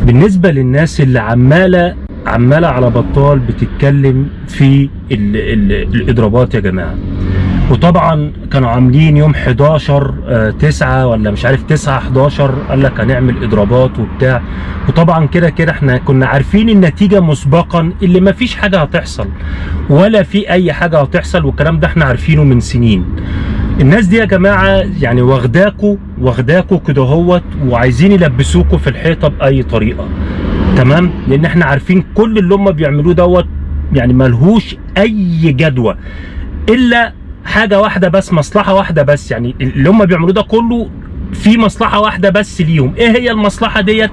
بالنسبة للناس اللي عماله عماله على بطال بتتكلم في ال ال الاضرابات يا جماعة، وطبعا كانوا عاملين يوم 11 9 ولا مش عارف 9 11، قال لك هنعمل اضرابات وبتاع. وطبعا كده كده احنا كنا عارفين النتيجة مسبقا، اللي ما فيش حاجة هتحصل ولا في اي حاجة هتحصل، والكلام ده احنا عارفينه من سنين. الناس دي يا جماعة يعني واخداكوا واخداكوا كده هوت، وعايزين يلبسوكوا في الحيطة باي طريقه، تمام؟ لان احنا عارفين كل اللي هم بيعملوه دوت يعني ملهوش اي جدوى الا حاجة واحدة بس، مصلحة واحدة بس. يعني اللي هم بيعملوه ده كله في مصلحة واحدة بس ليهم. ايه هي المصلحة ديت؟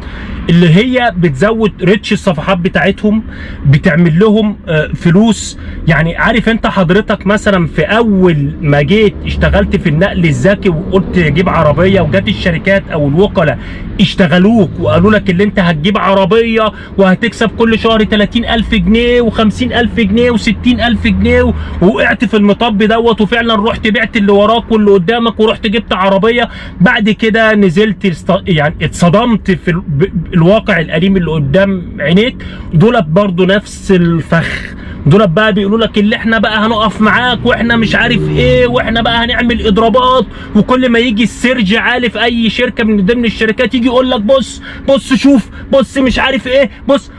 اللي هي بتزود reach الصفحات بتاعتهم، بتعمل لهم فلوس. يعني عارف انت حضرتك مثلا في اول ما جيت اشتغلت في النقل الذكي وقلت جيب عربية، وجات الشركات او الوكلاء اشتغلوك وقالوا لك اللي انت هتجيب عربية وهتكسب كل شهر 30,000 جنيه و50,000 جنيه و60,000 جنيه، ووقعت في المطب دوت، وفعلا رحت بعت اللي وراك واللي قدامك ورحت جبت عربية. بعد كده نزلت يعني اتصدمت في الواقع الأليم اللي قدام عينيك. دولت برضو نفس الفخ، دولت بقى بيقولوا لك اللي احنا بقى هنقف معاك واحنا مش عارف ايه واحنا بقى هنعمل اضرابات. وكل ما يجي ال surge عالي في اي شركة من ضمن الشركات يجي يقول لك بص بص شوف بص مش عارف ايه بص.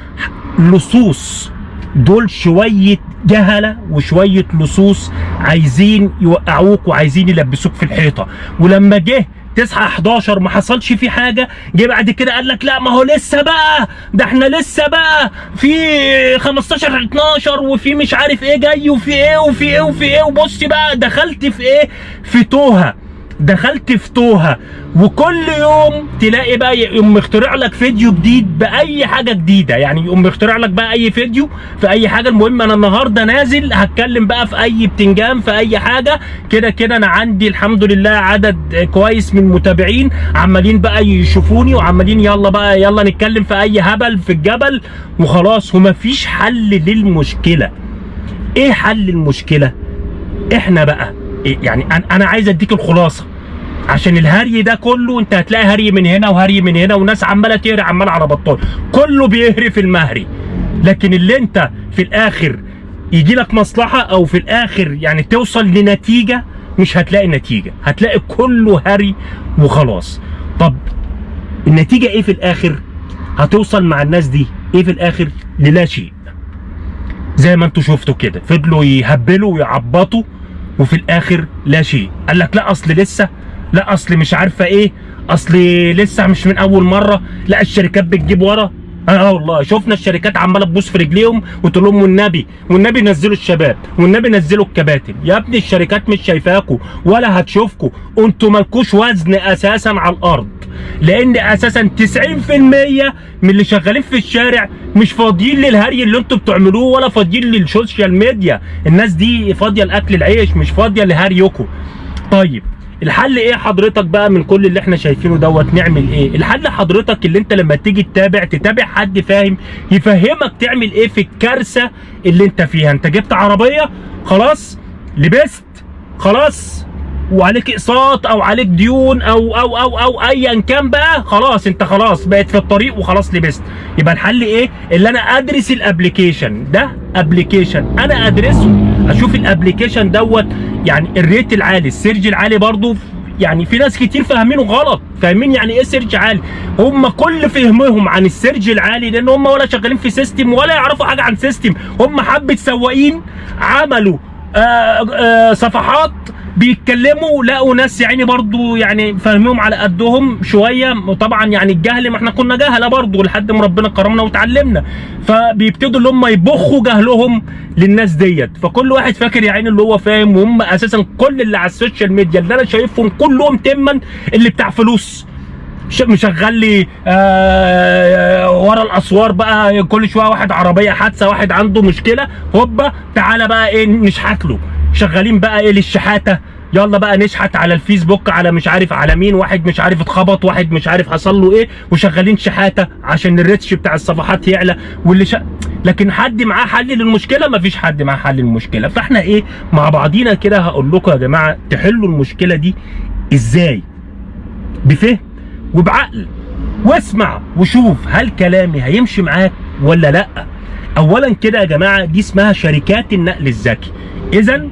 لصوص دول، شوية جهله وشوية لصوص عايزين يوقعوك وعايزين يلبسوك في الحيطة. ولما جه 9 11 ما حصلش فيه حاجة، جه بعد كده قال لك لا ما هو لسه بقى، ده احنا لسه بقى في 15 12 وفي مش عارف ايه جاي وفي ايه وفي ايه وفي ايه. وبص بقى دخلت في ايه؟ في توهه، دخلت في توهه. وكل يوم تلاقي بقى يقوم مخترع لك فيديو جديد باي حاجة جديدة، يعني يقوم مخترع لك بقى اي فيديو في اي حاجة. المهم انا النهارده نازل هتكلم بقى في اي بتنجان في اي حاجة كده كده. انا عندي الحمد لله عدد كويس من المتابعين عمالين بقى يشوفوني وعمالين يلا بقى يلا نتكلم في اي هبل في الجبل وخلاص. ومفيش حل للمشكلة. ايه حل المشكلة؟ احنا بقى يعني انا عايز اديك الخلاصة، عشان الهري ده كله انت هتلاقي هري من هنا وهري من هنا وناس عماله تهري عماله على بطال، كله بيهري في المهري. لكن اللي انت في الاخر يجي لك مصلحة او في الاخر يعني توصل لنتيجة، مش هتلاقي نتيجة، هتلاقي كله هري وخلاص. طب النتيجة ايه في الاخر؟ هتوصل مع الناس دي ايه في الاخر؟ للا شيء. زي ما انتوا شفتوا كده، فضلوا يهبلوا ويعبطوا وفي الاخر لا شيء. قال لك لا اصل لسه، لا اصل مش عارفه ايه، اصل لسه مش من اول مرة، لا الشركات بتجيب ورا. والله شفنا الشركات عماله تبوس في رجليهم وتقول لهم والنبي والنبي نزلوا الشباب والنبي نزلوا الكباتن. يا ابني الشركات مش شايفاكوا ولا هتشوفكوا، انتوا مالكوش وزن اساسا على الارض، لان اساسا 90% من اللي شغالين في الشارع مش فاضيين للهري اللي انتوا بتعملوه ولا فاضيين لل social media. الناس دي فاضية لاكل العيش، مش فاضية لهريكوا. طيب الحل ايه حضرتك بقى من كل اللي احنا شايفينه دوت؟ نعمل ايه؟ الحل حضرتك اللي انت لما تيجي تتابع حد فاهم يفهمك تعمل ايه في الكارثة اللي انت فيها. انت جبت عربية خلاص، لبست خلاص، وعليك اقساط او عليك ديون او او او او ايا كان بقى، خلاص انت خلاص بقيت في الطريق وخلاص لبست. يبقى الحل ايه؟ اللي انا ادرس ال application ده، application انا ادرسه، اشوف ال application دوت يعني ال rate العالي، ال surge العالي. برضو يعني في ناس كتير فاهمينه غلط، فاهمين يعني ايه surge عالي. هم كل فهمهم عن ال surge العالي، لان هم ولا شغالين في system ولا يعرفوا حاجة عن system، هم حبه سواقين عملوا صفحات بيتكلموا، لقوا ناس يعني برضو يعني فاهمهم على قدهم شوية. وطبعا يعني الجهل، ما احنا كنا جهله برضو لحد ما ربنا كرمنا وتعلمنا، فبيبتدوا اللي هم يبخوا جهلهم للناس ديت. فكل واحد فاكر يا عيني اللي هو فاهم، وهم اساسا كل اللي على ال social media اللي انا شايفهم كلهم تما اللي بتاع فلوس، مشغل لي ورا الاسوار بقى كل شوية واحد عربية حادثه، واحد عنده مشكلة، هوبا تعالى بقى ايه نشحت له. شغالين بقى ايه للشحاته، يلا بقى نشحت على الفيسبوك، على مش عارف على مين، واحد مش عارف اتخبط، واحد مش عارف حصل له ايه، وشغالين شحاته عشان ال reach بتاع الصفحات يعلى. لكن حد معاه حل للمشكلة؟ مفيش حد معاه حل للمشكلة. فاحنا ايه مع بعضينا كده هقول لكم يا جماعة تحلوا المشكلة دي ازاي بفهم وبعقل. واسمع وشوف هل كلامي هيمشي معاك ولا لا. اولا كده يا جماعة دي اسمها شركات النقل الذكي. اذا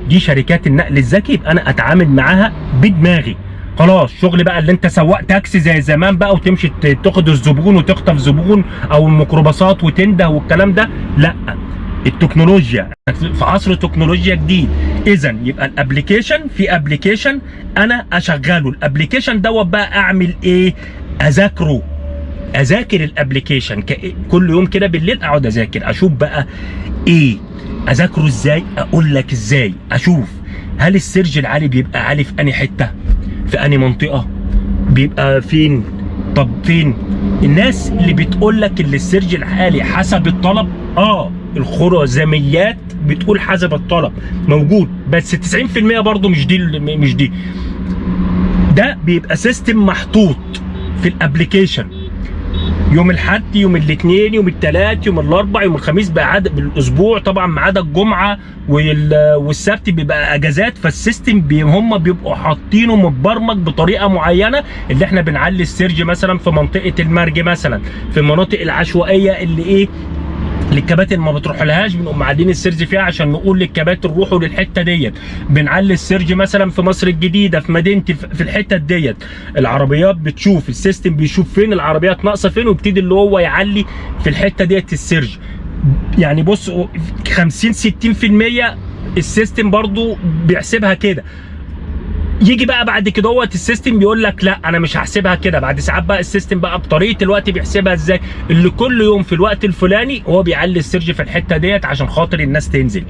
دي شركات النقل الذكي، يبقى انا اتعامل معاها بدماغي. خلاص شغل بقى اللي انت سواق تاكسي زي زمان بقى وتمشي تاخد الزبون وتخطف زبون او الميكروباصات وتنده والكلام ده، لا. التكنولوجيا في عصر تكنولوجيا جديد. اذا يبقى ال application، في application انا اشغله، ال application دوت بقى اعمل ايه؟ اذاكره، اذاكر ال application كل يوم كده بالليل، اقعد اذاكر اشوف بقى ايه، اذاكره ازاي؟ اقول لك ازاي. اشوف هل ال surge العالي بيبقى عالي في انهي حتة، في انهي منطقة، بيبقى فين؟ طب فين الناس اللي بتقول لك اللي ال surge العالي حسب الطلب؟ الخوارزميات بتقول حسب الطلب موجود، بس 90% برضو مش دي، مش دي. ده بيبقى system محطوط في ال application، يوم الحد، يوم الاثنين، يوم الثلاث، يوم الاربع، يوم الخميس، بعد بالاسبوع طبعا ما عدا الجمعة والسبت بيبقى اجازات. فال system هم بيبقوا حاطينه متبرمج بطريقة معينة، اللي احنا بنعلي ال surge مثلا في منطقة المرج مثلا، في المناطق العشوائية اللي ايه للكباتن ما بتروح لهاش، بنقوم معلين ال surge فيها عشان نقول للكباتن روحوا للحتة ديت. بنعلي ال surge مثلا في مصر الجديده، في مدينتي، في الحتة ديت. العربيات بتشوف، ال system بيشوف فين العربيات ناقصه فين، ويبتدي اللي هو يعلي في الحتة ديت ال surge. يعني بص 50 60% ال system برضو بيحسبها كده. يجي بقى بعد كده ال system بيقول لك لا انا مش هحسبها كده. بعد ساعات بقى ال system بقى بطريقة الوقت بيحسبها ازاي، اللي كل يوم في الوقت الفلاني هو بيعلي ال surge في الحتة ديت عشان خاطر الناس تنزل.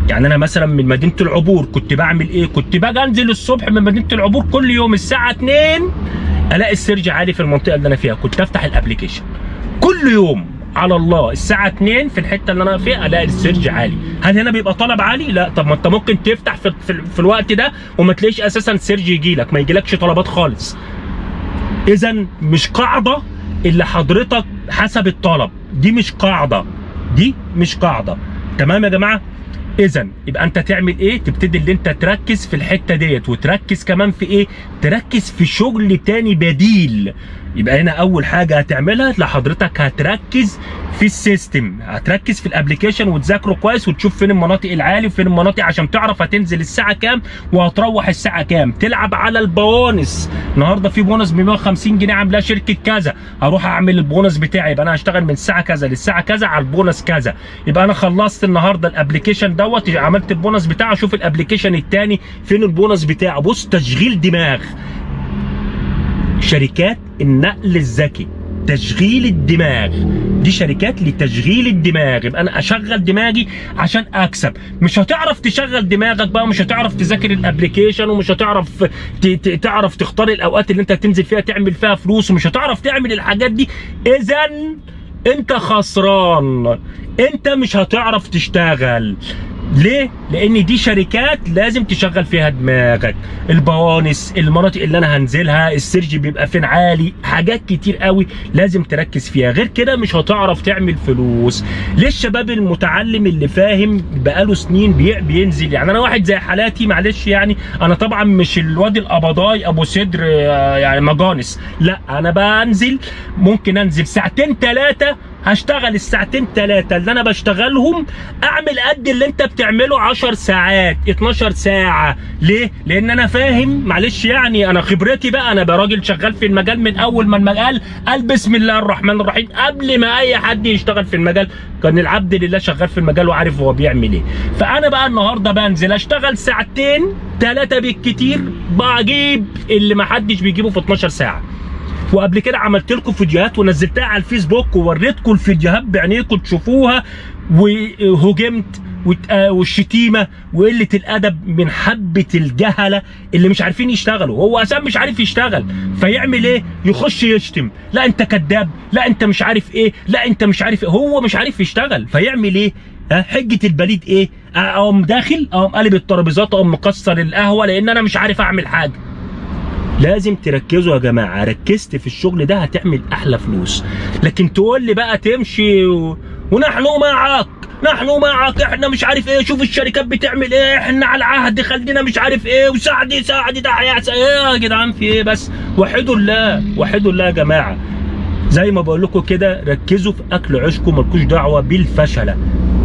يعني انا مثلا من مدينة العبور كنت بعمل ايه؟ كنت باجي انزل الصبح من مدينة العبور كل يوم الساعة 2 الاقي ال surge عالي في المنطقة اللي انا فيها. كنت افتح ال application كل يوم على الله الساعة 2 في الحتة اللي انا فيها الاقي ال surge عالي. هل هنا بيبقى طلب عالي؟ لا. طب ما انت ممكن تفتح في الوقت ده وما تلاقيش اساسا surge يجي لك، ما يجيلكش طلبات خالص. اذا مش قاعدة اللي حضرتك حسب الطلب، دي مش قاعدة، دي مش قاعدة. تمام يا جماعة؟ اذا يبقى انت تعمل ايه؟ تبتدي اللي انت تركز في الحتة ديت، وتركز كمان في ايه؟ تركز في شغل تاني بديل. يبقى هنا اول حاجة هتعملها لحضرتك هتركز في ال system، هتركز في ال application وتذاكره كويس، وتشوف فين المناطق العالي وفين المناطق عشان تعرف هتنزل الساعة كام وهتروح الساعة كام. تلعب على البونص. النهارده في بونص ب 150 جنيه عاملاه شركة كذا، هروح اعمل البونص بتاعي. يبقى انا هشتغل من الساعة كذا للساعة كذا على البونص كذا. يبقى انا خلصت النهارده ال application دوت، عملت البونص بتاعه، اشوف ال application الثاني فين البونص بتاعه. بص تشغيل دماغ. شركات النقل الذكي تشغيل الدماغ، دي شركات لتشغيل الدماغ. يبقى انا اشغل دماغي عشان اكسب. مش هتعرف تشغل دماغك بقى، ومش هتعرف تذاكر ال application، ومش هتعرف تعرف تختار الاوقات اللي انت تنزل فيها تعمل فيها فلوس، ومش هتعرف تعمل الحاجات دي. اذا انت خسران، انت مش هتعرف تشتغل. ليه؟ لان دي شركات لازم تشغل فيها دماغك. البوانس، المناطق اللي انا هنزلها، ال surge بيبقى فين عالي، حاجات كتير قوي لازم تركز فيها، غير كده مش هتعرف تعمل فلوس. ليه الشباب المتعلم اللي فاهم بقاله سنين بينزل؟ يعني انا واحد زي حالاتي، معلش يعني انا طبعا مش الواد القبضاي ابو صدر يعني مجانس، لا انا بنزل، ممكن انزل ساعتين ثلاثة، هشتغل الساعتين ثلاثة اللي انا بشتغلهم اعمل قد اللي انت بتعمله 10 ساعات 12 ساعة. ليه؟ لان انا فاهم، معلش يعني انا خبرتي بقى، انا بقى راجل شغال في المجال من اول ما المجال قال بسم الله الرحمن الرحيم، قبل ما اي حد يشتغل في المجال كان العبد لله شغال في المجال وعارف هو بيعمل ايه. فانا بقى النهارده بنزل اشتغل ساعتين ثلاثة بالكتير، بجيب اللي ما حدش بيجيبه في 12 ساعة. وقبل كده عملت لكم فيديوهات ونزلتها على الفيسبوك ووريتكم الفيديوهات بعينيكم تشوفوها، وهجمت والشتيمه وقلة الادب من حبه الجهلة اللي مش عارفين يشتغلوا. هو اساسا مش عارف يشتغل، فيعمل ايه؟ يخش يشتم، لا انت كذاب، لا انت مش عارف ايه، لا انت مش عارف إيه. هو مش عارف يشتغل فيعمل ايه؟ ها حجه البليد ايه؟ اقوم داخل اقوم قلب الترابيزات، اقوم مكسر القهوة، لان انا مش عارف اعمل حاجة. لازم تركزوا يا جماعة، ركزت في الشغل ده هتعمل احلى فلوس. لكن تقول لي بقى تمشي ونحن معك نحن معك، احنا مش عارف ايه، شوف الشركات بتعمل ايه، احنا على العهد، خلينا مش عارف ايه، وساعدي ساعدي ده يا ايه يا جدعان في ايه؟ بس وحدوا الله، وحدوا الله يا جماعة. زي ما بقول لكم كده، ركزوا في اكل عيشكم، مالكوش دعوه بالفشله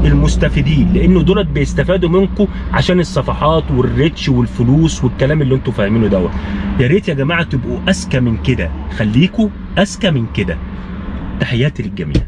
المستفيدين، لانه دولت بيستفادوا منكم عشان الصفحات وال reach والفلوس والكلام اللي انتوا فاهمينه دوت. يا ريت يا جماعة تبقوا اذكى من كده، خليكوا اذكى من كده. تحياتي للجميع.